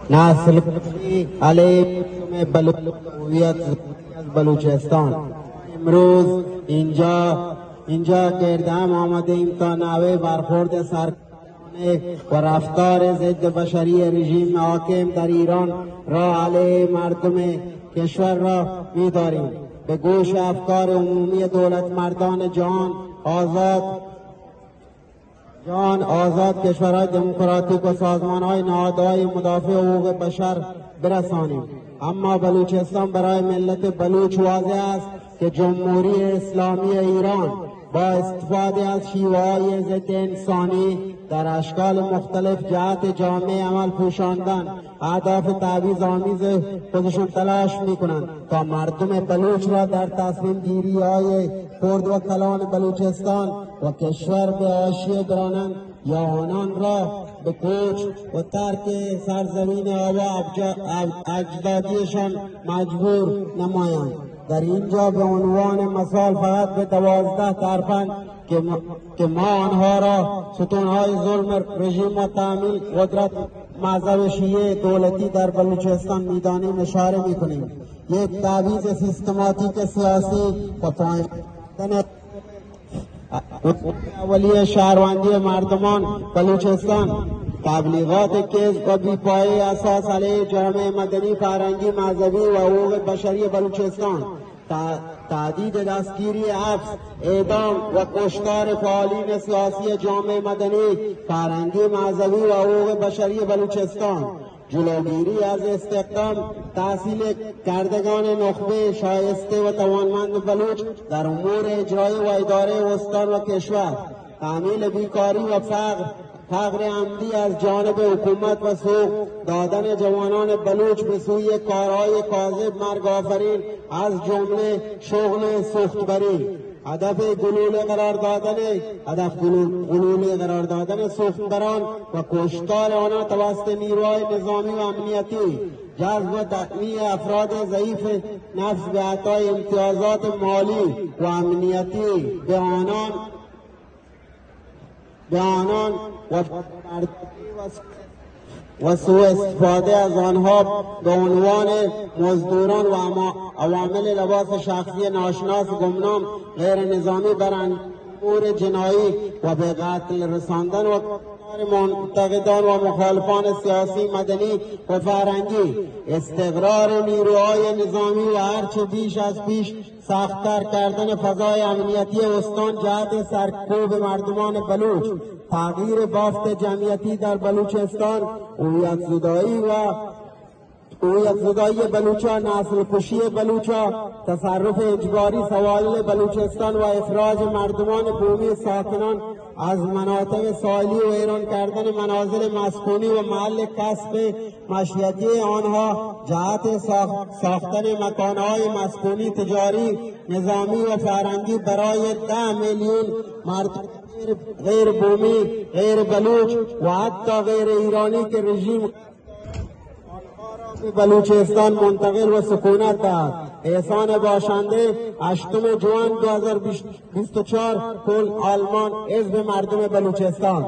نسل کشی علیه مردم بلوچ هویت زدگی از بلوچستان. امروز اینجا، اینجا گردهم آمدیم تا نحوهٔ برخورد سرکوبانه و رفتار ضد بشری رژیم حاکم در ایران را علیه مردم کشور را می‌داریم. به گوش افکار عمومی دولت مردان جهان آزاد جان آزاد، کشورهای دموکراتیک و سازمان‌های نهادهای مدافع حقوق بشر برسانیم. اما بلوچستان برای ملت بلوچ واضح است که جمهوری اسلامی ایران با استفاده از شیوه‌های ضد انسانی در اشکال مختلف جهت جامعه عمل پوشاندن اهداف تبعیض‌آمیز خودشون تلاش می‌کنند تا مردم بلوچ را در تصمیم گیری های خرد و کلان بلوچستان و کشور به حاشیه برانند یا آنان را به کوچ و ترک سرزمین آبا ابج-، اب-، اجدادیشان مجبور نمایند. در اینجا به عنوان مثال فقط به دوازده ترفند که ما، که ما آنها را ستون‌های ظلم رژیم و تحمیل قدرت مذهب شیعه دولتی در بلوچستان می‌دانیم اشاره می‌کنیم. یک تبعیض سیستماتیک سیاسی و پایین اولی شهروندی مردمان بلوچستان، تبلیغات کذب و بی‌پایهٔ اساس علیه جامعه مدنی، فرهنگی، مذهبی و حقوق بشری بلوچستان، ت-، تهدید دستگیری، حبس، اعدام و کشتار فعالین سیاسی جامعه مدنی، فرهنگی، مذهبی و حقوق بشری بلوچستان، جلوگیری از استخدام تحصیل کردگان نخبه شایسته و توانمند بلوچ در امور اجرایی و اداره استان و کشور، تحمیل بیکاری و فقر، فقر عمدی از جانب حکومت و سوق دادن جوانان بلوچ به سوی کارهای کاذب مرگ آفرین، از جمله شغل سوختبری. هدف گلوله قرار دادن، هدف گلو-، گلوله قرار دادن سوختبران و کشتار آنان توسط نیروهای نظامی و امنیتی، جذب و تقویهٔ افراد ضعیف نفس به اعطای امتیازات مالی و امنیتی به آنان، به آنان و و سوء استفاده از آنها به عنوان مزدوران و عما-، عوامل لباس شخصی ناشناس گمنام غیر نظامی بر امور جنایی و به قتل رساندن و کشتار منتقدان و مخالفان سیاسی، مدنی و فرهنگی، استقرار نیروهای نظامی و هرچه بیش از پیش سخت‌تر کردن فضای امنیتی استان جهت سرکوب مردمان بلوچ، تغییر بافت جمعیتی در بلوچستان، هویت زدایی و هویت زدایی بلوچا، نسل کشی بلوچا، تصرف اجباری سواحل بلوچستان و اخراج مردمان بومی ساکنان از مناطق ساحلی و ویران کردن منازل مسکونی و محل کسب معیشتی آنها جهت ساخ-، ساختن مکان‌های مسکونی، تجاری، نظامی و فرهنگی برای ده میلیون مردم غیر، غیر بومی، غیر بلوچ و حتی غیر ایرانی که رژیم به بلوچستان منتقل و سکونت دهد. احسان باشنده، هشتم جوان دو هزار بیست و چهار، کل آلمان، حزب مردم بلوچستان.